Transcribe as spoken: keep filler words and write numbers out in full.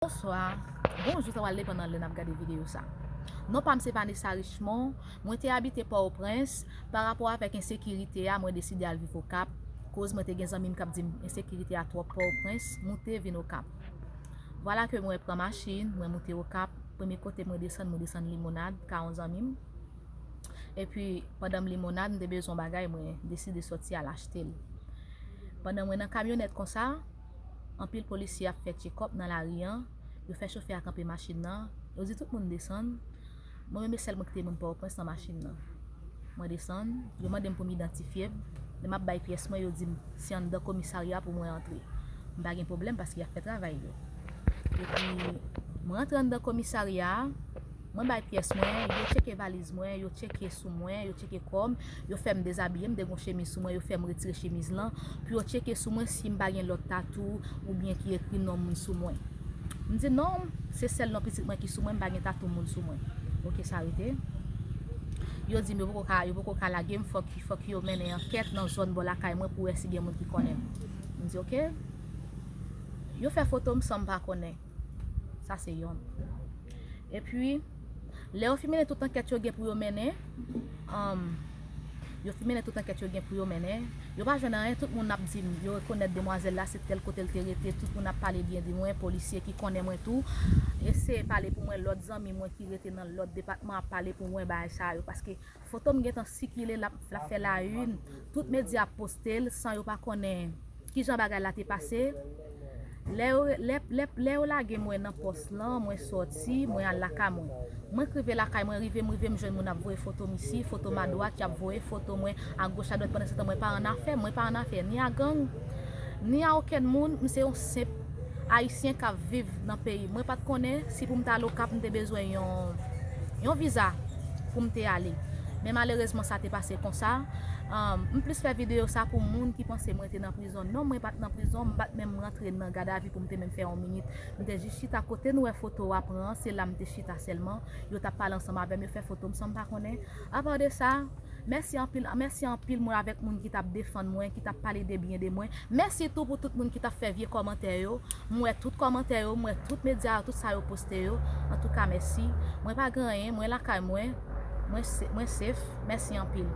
Bonswa, bonjou, sa pral depann nan lè n ap gade videyo sa. Non pa m se Vanessa Richemond, mwen te abite Pòtoprens. Pa rapò avèk ensekirite a, mwen deside al viv Okap. Koz mwen te gen zanmi m k ap di m ensekirite a twòp Pòtoprens, moute vin Okap. Vwala ke mwen pran machin, mwen moute Okap. Premye kote mwen desann, mwen desann Limonad, ka yon zanmi m. Epi, pandan m Limonad, m te bezwen yon bagay, mwen deside sòti al achte l. Pandan mwen nan kamyonèt konsa, anpil polisye ap fè tchekòp nan lari an, yo fè chofè a kanpe machin nan, yo di tout moun desann. Mwen menm e sèl mwen ki te moun Pòtoprens nan machin nan. Mwen desann, yo mande m pou m idantifye m. Lè m ap bay pyès mwen, yo di m se anndan komisarya pou mwen antre. M pa gen pwoblèm paske y ap fè travay yo. Epi, mwen antre anndan komisarya a, mwen bay pyès mwen, yo tcheke valiz mwen, yo tcheke sou mwen, yo tcheke kò m, yo fè m dezabiye, m te gen yon chemiz sou mwen, yo fè m retire chemiz lan, pou yo tcheke sou mwen si m pa gen lòt tatou oubyen ki ekri non moun sou mwen. M di non, se sèl non pitit mwen ki sou mwen, m pa gen tatou moun sou mwen. Oke, sa rete. Yo di m yo poko ka, yo poko ka lage m, fòk, fòk yo mennen ankèt nan zòn bò lakay mwen pou wè si gen moun ki konnen m. M di oke. Yo fè foto m san m pa konnen. Sa se yonn. Epi, lè yo fin mennen tout ankèt yo gen pou yo mennen, um, yo fin mennen tout ankèt yo gen pou yo mennen, yo pa jwenn anyen, tout moun ap di m, yo rekonèt demwazèl la, se tèl kote l te rete, tout moun ap pale byen de mwen, polisye ki konnen mwen tou, eseye pale pou mwen, lòt zanmi mwen ki rete nan lòt depatman ap pale pou mwen, bagay sa yo, paske foto m gentan sikile, l ap, l ap fè la une, tout medya ap poste l san yo pa konnen kijan bagay la te pase. Lè yo, lè, lè, lè yo lage mwen nan pòs lan, mwen sòti, mwen al lakay mwen. Mwen k rive lakay mwen, rive m, rive m jwenn moun ap voye foto m isi, foto m adwat, y ap voye foto mwen agoch adwat. Pandan se tan, mwen pa annafè, mwen pa annafè ni a gang, ni a okenn moun. M se yon senp Ayisyen k ap viv nan peyi m. Mwen pa t konnen si pou m t al Okap, m te bezwen yon, yon viza pou m te ale. Men malerezman, sa te pase konsa. Um, m plis fè videyo sa pou moun ki panse mwen te nan prizon. Non, mwen pa t nan prizon, m pa t menm rantre nan gadavi pou m te menm fè yon minit. M te jis chita kote nou wè foto a pran an, se la m te chita sèlman. Yo t ap pale ansanm avè m, yo fè foto m san m pa konnen. Apa de sa, mèsi anpil, mèsi anpil mwen avèk moun ki t ap defann mwen, ki t ap pale de byen de mwen. Mèsi tou pou tout moun ki t ap fè vye kòmantè yo. M wè tout kòmantè yo, m wè tout medya yo, tout sa yo poste yo. Antouka, mèsi. Mwen pa gen anyen, mwen lakay mwen. Mwen se-, mwen safe. Mèsi anpil.